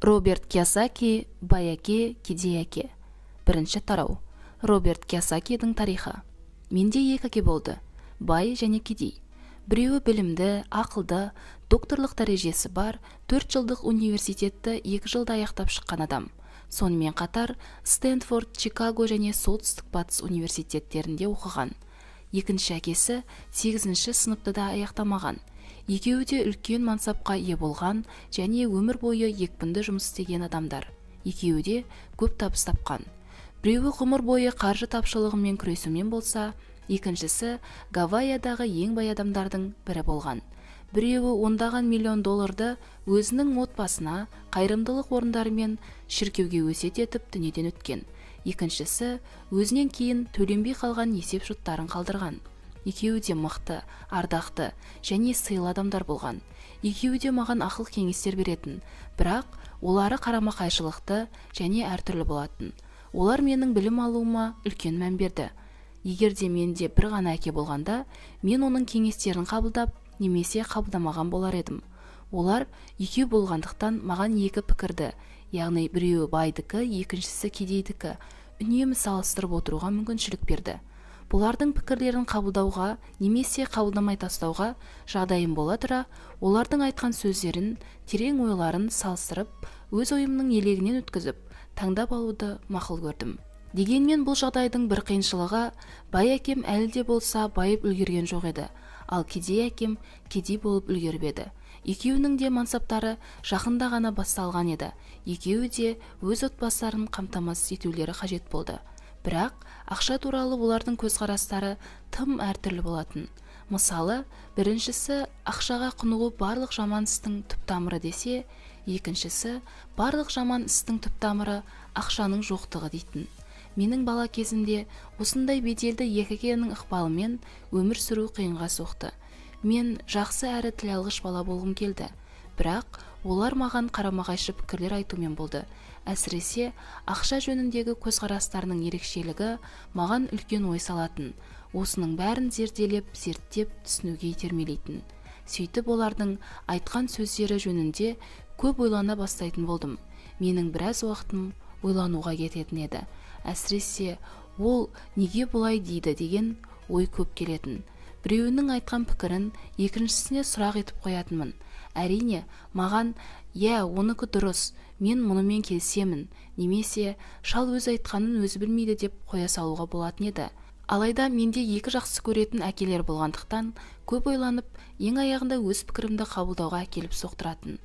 Роберт Кийосаки «Бай әке, кедей әке». Бірінші тарау. Роберт Кийосакидің тарихы. Менде екі әке болды: бай және кедей. Біреуі білімді, ақылды, докторлық дәрежесі бар, 4 жылдық университетті 2 жылда аяқтап шыққан адам. Сонымен қатар Стэнфорд, Чикаго және Солтүстік Батыс университеттерінде оқыған. Екінші әкесі 8-ші сыныпты да аяқтамаған. Екеуі де үлкен мансапқа ие болған және өмір бойы екпінді жұмыс істеген адамдар. Екеуі де көп табыс тапқан. Біреуі ғұмыр бойы қаржы тапшылығымен күресумен болса, екіншісі Гавайядағы ең бай адамдардың бірі болған. Біреуі ондаған миллион долларды өзінің отбасына, қайырымдылық орындары мен шіркеуге өсиет етіп дүниеден өткен. Екіншісі өзінен кейін төленбей қалған есеп шоттарын қалдырған. Екеуі де мықты, ардақты және сыйлы адамдар болған. Екеуі де маған ақыл кеңестер беретін, бірақ олары қарама-қайшылықты және әртүрлі болатын. Олар менің білім алуыма үлкен мән берді. Егер де менде бір ғана әке болғанда, мен оның кеңестерін қабылдап немесе қабылдамаған болар едім. Олар екеу болғандықтан маған екі пікірді, яғни біреуі байдікі, екіншісі кедейдікі, үнемі салыстырып отыруға мүмкіншілік берді. Бұлардың пікірлерін қабылдауға немесе қабылдамай тастауға жағдайым бола тұра, олардың айтқан сөздерін, терең ойларын салыстырып, өз ойымның елегінен өткізіп, таңдап алуды мақұл көрдім. Дегенмен бұл жағдайдың бір қиыншылығы, бай әкем әлі де болса байып үлгерген жоқ еді, ал кедей әкем кедей болып үлгеріп еді. Екеуінің де мансаптары жақында ғана басталған еді. Екеуі де өз отбасыларын қамтамасыз етулері қажет болды. Бірақ ақша туралы олардың көзқарастары тым әртүрлі болатын. Мысалы, біріншісі ақшаға құнығу барлық жаман істің түп-тамыры десе, екіншісі барлық жаман істің түп-тамыры ақшаның жоқтығы дейтін. Менің бала кезімде осындай беделді екі әкенің ықпалымен өмір сүру қиынға соқты. Мен жақсы әрі тіл алғыш бала болғым келді. Бірақ олар маған қарама-қайшы пікірлер айтумен болды. Әсіресе ақша жөніндегі көзқарастарының ерекшелігі маған үлкен ой салатын. Осының бәрін зерделеп, зерттеп, түсінуге итермелейтін. Сөйтіп олардың айтқан сөздері жөнінде көп ойлана бастайтын болдым. Менің біраз уақытым ойлануға кететін еді. Әсіресе ол неге бұлай дейді деген ой көп келетін. Біреуінің айтқан пікірін екіншісіне сұрақ етіп қоятынмын. Әрине, маған, «Иә, оныкі дұрыс, мен мұнымен келісемін», немесе «Шал өз айтқанын өзі білмейді» деп қоя салуға болатын еді. Алайда менде екі жақсы көретін әкелер болғандықтан, көп ойланып, ең аяғында өз пікірімді қабылдауға әкеліп соқтыратын.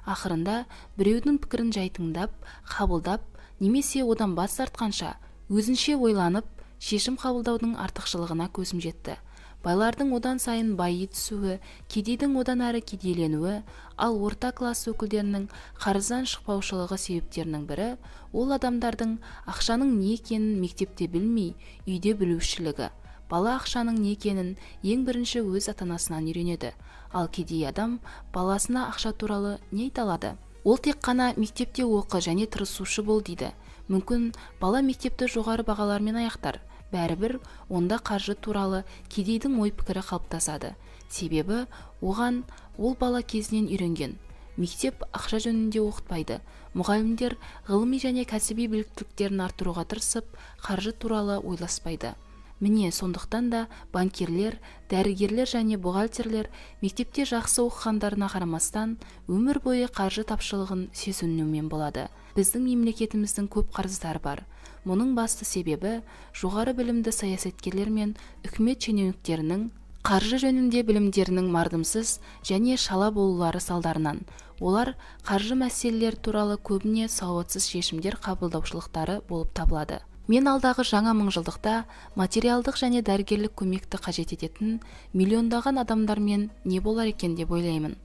Ақырында біреудің пікірін жай тыңдап, қабылдап, немесе одан бас тартқанша, өзінше ойланып, шешім қабылдаудың артықшылығына көзім жетті. Байлардың одан сайын байи түсуі, кедейдің одан әрі кедейленуі, ал орта класс өкілдерінің қарыздан шықпаушылығы себептерінің бірі ол адамдардың ақшаның не екенін мектепте білмей, үйде білушілігі. Бала ақшаның не екенін ең бірінші өз ата-анасынан үйренеді, ал кедей адам баласына ақша туралы не айта алады? Ол тек қана мектепте оқы және тырысушы бол дейді. Мүмкін бала мектепті жоғары бағалармен аяқтар. Бәрібір онда қаржы туралы кедейдің ой-пікірі қалыптасады. Себебі оған ол бала кезінен үйренген. Мектеп ақша жөнінде оқытпайды. Мұғалімдер ғылыми және кәсіби біліктіліктерін арттыруға тырысып, қаржы туралы ойласпайды. Міне, сондықтан да банкирлер, дәрігерлер және бухгалтерлер мектепте жақсы оқығандарына қарамастан, өмір бойы қаржы тапшылығын сезінумен болады. Біздің мемлекетіміздің көп қарыздары бар. Мұның басты себебі жоғары білімді саясаткерлер мен үкімет шенеуніктерінің қаржы жөнінде білімдерінің мардымсыз және шала болулары салдарынан. Олар қаржы мәселелері туралы көбіне сауатсыз шешімдер қабылдаушылықтары болып табылады. Мен алдағы жаңа мыңжылдықта материалдық және дәрігерлік көмекті қажет ететін миллиондаған адамдармен не болар екен деп ойлаймын.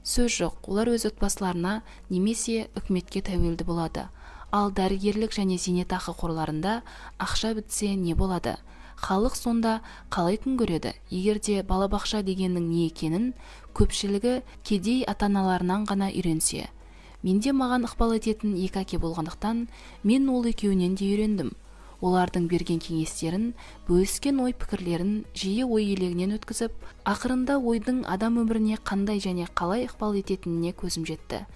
Сөз жоқ, олар өз отбасыларына немесе үкіметке тәуелді болады. Ал дәрігерлік және зейнетақы қорларында ақша бітсе не болады? Халық сонда қалай күн көреді? Егер де балабақша дегеннің не екенін көпшілігі кедей ата-аналарынан ғана үйренсе. Менде маған ықпал ететін екі әке болғандықтан, мен ол екеуінен де үйрендім. Олардың берген кеңестерін, бөліскен ой-пікірлерін жиі ой елегінен өткізіп, ақырында ойдың адам өміріне қандай және қалай ықпал ететініне көзім жетті.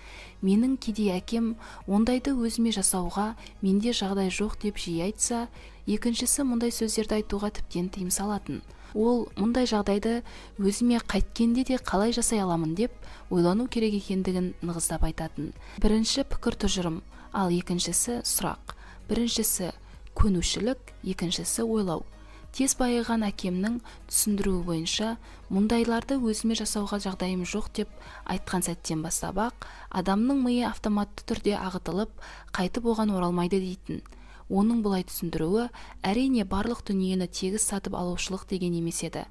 Менің кедей әкем ондайды өзіме жасауға менде жағдай жоқ деп жиі айтса, екіншісі мұндай сөздерді айтуға тіптен тыйым салатын. Ол мұндай жағдайды өзіме қайткенде де қалай жасай аламын деп ойлану керек екендігін нығыздап айтатын. Бірінші пікір тұжырым, ал екіншісі сұрақ. Біріншісі көнушілік, екіншісі ойлау. Тез байыған әкемнің түсіндіруі бойынша, мұндайларды өзіме жасауға жағдайым жоқ деп айтқан сәттен бастап-ақ, адамның миы автоматты түрде ағытылып, қайтып оған оралмайды дейтін. Оның бұлай түсіндіруі, әрине барлық дүниені тегіс сатып алушылық деген емес еді.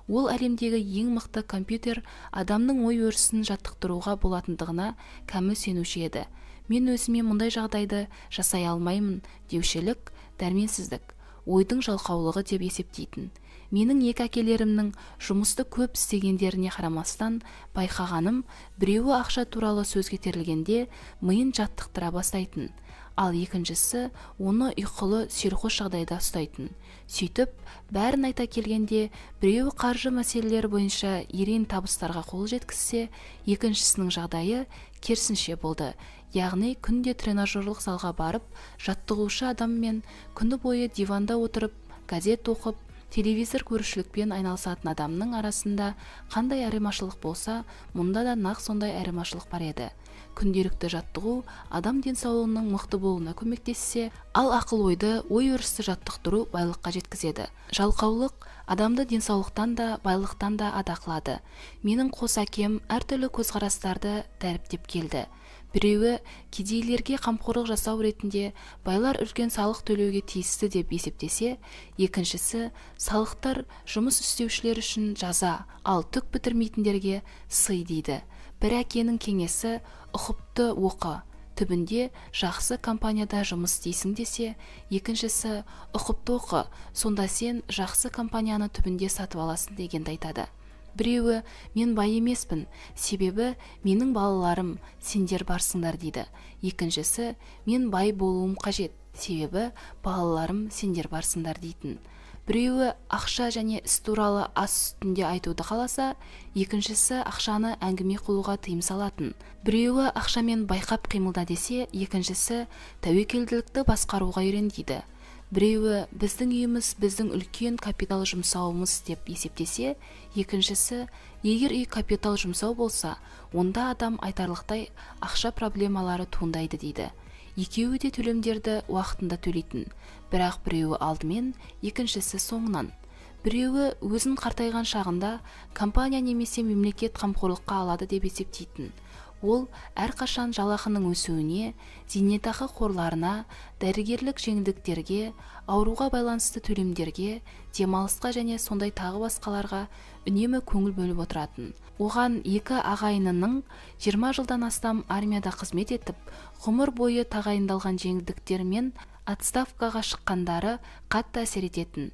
Ол әлемдегі ең мықты компьютер адамның ой өрісін жаттықтыруға болатындығына кәміл сенуші еді. Мен өзіме мұндай жағдайды жасай алмаймын деушілік, дәрменсіздік, ойдың жалқаулығы деп есептейтін. Менің екі әкелерімнің жұмысты көп істегендеріне қарамастан байқағаным, біреуі ақша туралы сөз көтерілгенде миын жаттықтыра бастайтын, ал екіншісі оны ұйқылы селқос жағдайда ұстайтын. Сөйтіп, бәрін айта келгенде, біреуі қаржы мәселелері бойынша ерен табыстарға қол жеткізсе, екіншісінің жағдайы керісінше болды. Яғни күнде тренажерлық залға барып, жаттығушы адаммен күні бойы диванда отырып, газет оқып, телевизор көрушілікпен айналысатын адамның арасында қандай айырмашылық болса, мұнда да нақ сондай айырмашылық бар еді. Күнделікті жаттығу адам денсаулығының мықты болуына көмектессе, ал ақыл ойды, ой өрісті жаттықтыру байлыққа жеткізеді. Жалқаулық адамды денсаулықтан да, байлықтан да ада қылады. Менің қос әкем әртүрлі көзқарастарды дәріптеп келді. Біреуі кедейлерге қамқорлық жасау ретінде байлар үлкен салық төлеуге тиісті деп есептесе, екіншісі салықтар жұмыс істеушілер үшін жаза, ал түк бітірмейтіндерге сый дейді. Бір әкенің кеңесі ұқыпты оқы, түбінде жақсы компанияда жұмыс істейсің десе, екіншісі ұқыпты оқы, сонда сен жақсы компанияны түбінде сатып аласың дегенді айтады. Біреуі мен бай емеспін, себебі менің балаларым, сендер барсыңдар дейді. Екіншісі мен бай болуым қажет, себебі балаларым, сендер барсыңдар дейтін. Біреуі ақша және іс туралы ас үстінде айтуды қаласа, екіншісі ақшаны әңгіме қылуға тыйым салатын. Біреуі ақшамен байқап қимылда десе, екіншісі тәуекелділікті басқаруға үйрен дейді. Біреуі біздің үйіміз біздің үлкен капитал жұмсауымыз деп есептесе, екіншісі егер үй капитал жұмсау болса, онда адам айтарлықтай ақша проблемалары туындайды дейді. Екеуі де төлемдерді уақытында төлейтін, бірақ біреуі алдымен, екіншісі соңынан. Біреуі өзін қартайған шағында компания немесе мемлекет қамқорлыққа алады деп есептейтін. Ол әрқашан жалақының өсуіне, зейнетақы қорларына, дәрігерлік жеңілдіктерге, ауруға байланысты төлемдерге, демалысқа және сондай тағы басқаларға үнемі көңіл бөліп отыратын. Оған екі ағайынының 20 жылдан астам армияда қызмет етіп, ғұмыр бойы тағайындалған жеңілдіктер мен отставкаға шыққандары қатты әсер ететін.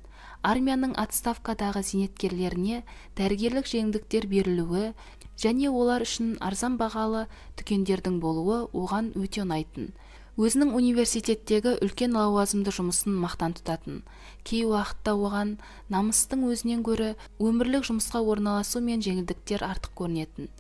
Армияның отставкадағы зейнеткерлеріне дәрігерлік жеңілдіктер берілуі және олар үшін арзан бағалы дүкендердің болуы оған өте ұнайтын. Өзінің университеттегі үлкен лауазымды жұмысын мақтан тұтатын. Кей уақытта оған намыстың өзінен гөрі өмірлік жұмысқа орналасу мен жеңілдіктер артық көрінетін.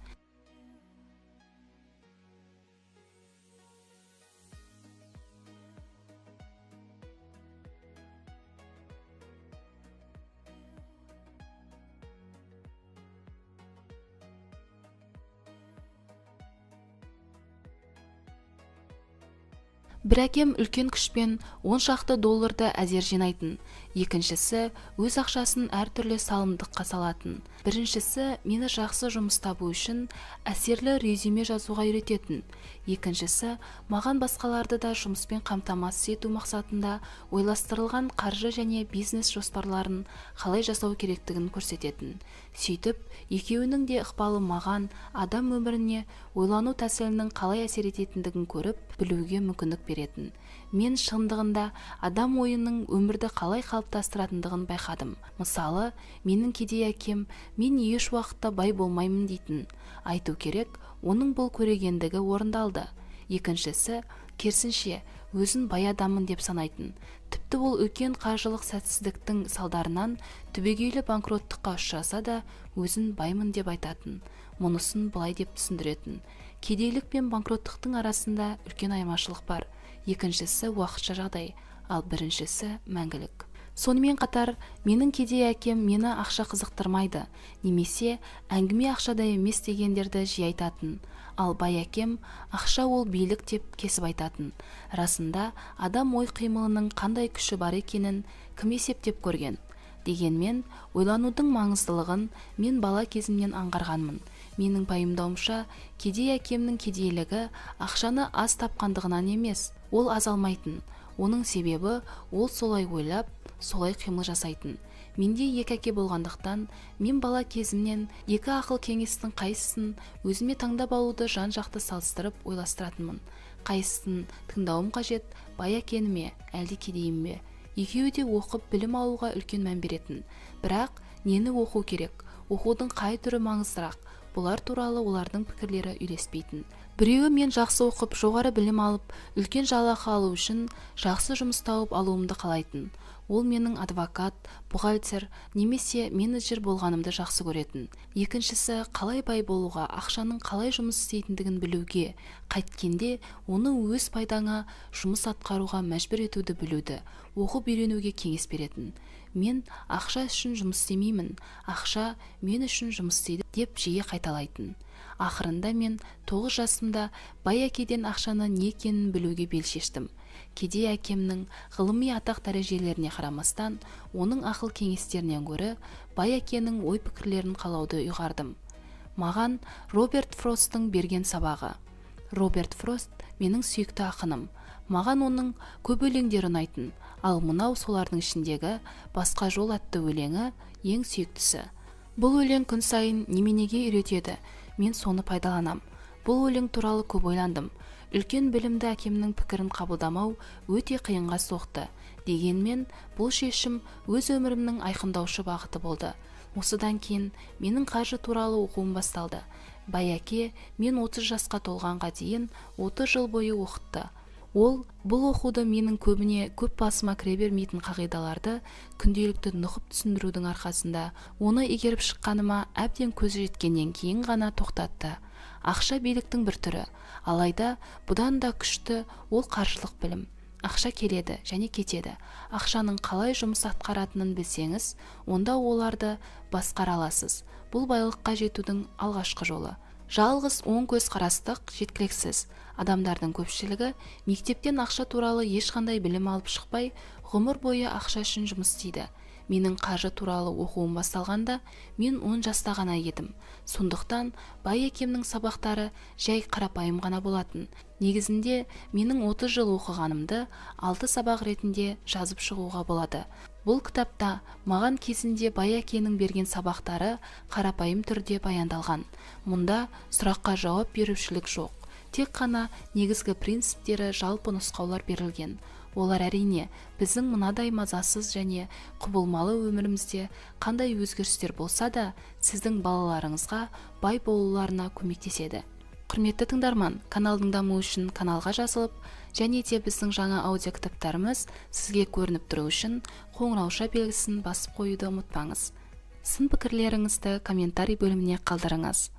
Бір әкем үлкен күшпен 10 шақты долларды әзер жинайтын, екіншісі өз ақшасын әртүрлі салымдыққа салатын. Біріншісі мені жақсы жұмыс табу үшін әсерлі резюме жазуға үйрететін, екіншісі маған басқаларды да жұмыспен қамтамасыз ету мақсатында ойластырылған қаржы және бизнес жоспарларын қалай жасау керектігін көрсететін. Сөйтіп, екеуінің де ықпалы маған адам өміріне ойлану тәсілінің қалай әсер ететіндігін көріп, білуге мүмкіндік беретін. Мен шындығында адам ойының өмірді қалай қалыптастыратындығын байқадым. Мысалы, менің кедей әкем мен еш уақытта бай болмаймын дейтін. Айту керек, оның бұл көрегендігі орындалды. Екіншісі, керісінше, өзін бай адаммын деп санайтын. Тіпті ол үлкен қаржылық сәтсіздіктің салдарынан түбегейлі банкроттыққа ұшыраса да, өзін баймын деп айтатын. Мұнысын былай деп түсіндіретін. Кедейлік пен банкроттықтың арасында үлкен айырмашылық бар. Екіншісі уақытша жағдай, ал біріншісі мәңгілік. Сонымен қатар, менің кедей әкем мені ақша қызықтырмайды, немесе әңгіме ақшада емес дегендерді жиі айтатын. Ал бай әкем ақша ол билік деп кесіп айтатын. Расында, адам ой қимылының қандай күші бар екенін кім есептеп көрген? Дегенмен, ойланудың маңыздылығын мен бала кезімнен аңғарғанмын. Менің пайымдауымша, кедей әкемнің кедейлігі ақшаны аз тапқандығынан емес, ол аз алмайтын. Оның себебі, ол солай ойлап, солай қимыл жасайтын. Менде екі әке болғандықтан, мен бала кезімнен екі ақыл кеңестің қайсысын өзіме таңдап алуды жан-жақты салыстырып ойластыратынмын. Қайсысын тыңдауым қажет, бай әкені ме, әлде кедейім бе? Екеуі де оқып білім алуға үлкен мән беретін. Бірақ нені оқу керек, оқудың қай түрі маңыздырақ, бұлар туралы олардың пікірлері үйлеспейтін. Біреуі мен жақсы оқып, жоғары білім алып, үлкен жалақы алу үшін жақсы жұмыс тауып алуымды қалайтын. Ол менің адвокат, бухгалтер немесе менеджер болғанымды жақсы көретін. Екіншісі, қалай бай болуға, ақшаның қалай жұмыс істейтіндігін білуге, қайткенде оны өз пайдаңа жұмыс атқаруға мәжбүр етуді білуді, оқып үйренуге кеңес беретін. Мен ақша үшін жұмыс істемеймін, ақша мен үшін жұмыс істейді деп жиі қайталайтын. Ақырында мен 9 жасымда бай әкеден ақшаны не екенін білуге бел шештім. Кедей әкемнің ғылыми атақ дәрежелеріне қарамастан, оның ақыл кеңестерінен гөрі бай әкенің ой пікірлерін қалауды ұйғардым. Маған Роберт Фросттың берген сабағы. Роберт Фрост менің сүйікті ақыным. Маған оның көп өлеңдері ұнайтын, ал мынау солардың ішіндегі Басқа жол атты өлеңі ең сүйіктісі. Бұл өлең күн сайын неменеге үйретеді, мен соны пайдаланам. Бұл өлең туралы көп ойландым. Үлкен білімді әкемнің пікірін қабылдамау өте қиынға соқты. Дегенмен, бұл шешім өз өмірімнің айқындаушы бағыты болды. Осыдан кейін менің қаржы туралы оқуым басталды. Бай әке мен 30 жасқа толғанға дейін 30 жыл бойы оқытты. Ол бұл оқуды менің көбіне көп басыма кіре бермейтін қағидаларды күнделікті нұқып түсіндірудің арқасында оны игеріп шыққаныма әбден көзі жеткеннен кейін ғана тоқтатты. Ақша биліктің бір түрі, алайда бұдан да күшті ол қаржылық білім. Ақша келеді және кетеді. Ақшаның қалай жұмыс атқаратынын білсеңіз, онда оларды басқара аласыз. Бұл байлыққа жетудің алғашқы жолы. Жалғыз оң көзқарастық жеткіліксіз. Адамдардың көпшілігі мектептен ақша туралы ешқандай білім алып шықпай, ғұмыр бойы ақша үшін жұмыс істейді. Менің қаржы туралы оқуым басталғанда, мен 10 жаста ғана едім. Сондықтан бай әкемнің сабақтары жай қарапайым ғана болатын. Негізінде менің 30 жыл оқығанымды 6 сабақ ретінде жазып шығуға болады. Бұл кітапта маған кезінде бай әкенің берген сабақтары қарапайым түрде баяндалған. Мұнда сұраққа жауап берушілік жоқ. Тек қана негізгі принциптері, жалпы нұсқаулар берілген. Олар әрине біздің мынадай мазасыз және құбылмалы өмірімізде қандай өзгерістер болса да, сіздің балаларыңызға бай болуларына көмектеседі. Құрметті тыңдарман, каналдың дамуы үшін каналға жазылып, және де біздің жаңа аудиокітаптарымыз сізге көрініп тұру үшін қоңырауша белгісін басып қоюды ұмытпаңыз. Сын пікірлеріңізді комментарий бөліміне қалдырыңыз.